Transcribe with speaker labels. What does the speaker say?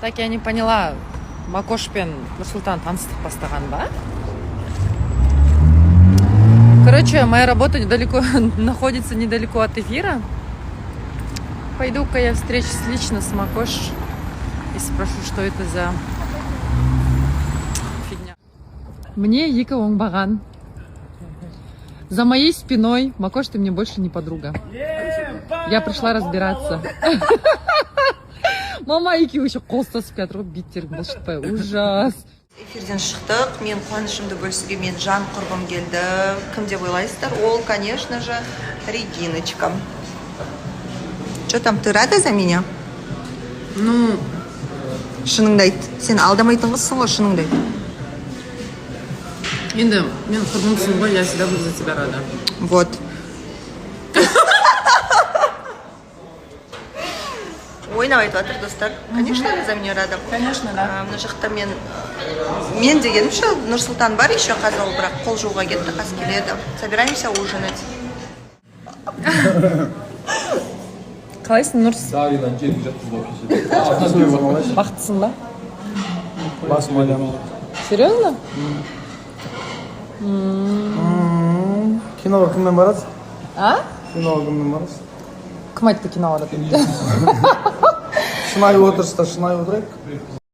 Speaker 1: Так я не поняла, Макош пен Нұрсұлтан таныстық бастаған ба? Короче, моя работа недалеко находится, недалеко от эфира. Пойду-ка я встречусь лично с Макош и спрошу, что это за фигня. Мне екі оңбаған. За моей спиной. Макош, ты мне больше не подруга. Я пришла разбираться. Мама екеуі еще қол ұстасып келатыр ғой, беттерін былшытпай. Ужас.
Speaker 2: Эфирден шықтық. Мен қуанышымды бөлісуге мен жан құрбым келді. Кім деп ойлайсыздар? Ол, конечно же, Региночка. Че там, ты рада за меня?
Speaker 1: Ну,
Speaker 2: Шыныңды айт, сен алдамайтын қызсың ғой, шыныңды айт.
Speaker 1: Енді мен құрбымсың ғой, я всегда буду за тебя рада.
Speaker 2: Вот, ойнап айтып жатыр, достар. Конечно, она за меня рада.
Speaker 1: Конечно, да.
Speaker 2: А, мына жақта мен дегенім ше, Нұрсұлтан бар еще қазір, ол бірақ қол жууға кетті, қазір келеді. Собираемся ужинать.
Speaker 1: Қалайсың, Нұрс?
Speaker 3: Даридан жерге жатқызып алып кешеді.
Speaker 1: Бақыттысың ба?
Speaker 4: Басым айланып.
Speaker 1: Серьезно?
Speaker 4: Киноға кіммен барасыз?
Speaker 1: А?
Speaker 4: Киноға кіммен барасыз?
Speaker 1: Кім айтты киноға барады?
Speaker 4: Шынайы отырыста шынайы отырайық.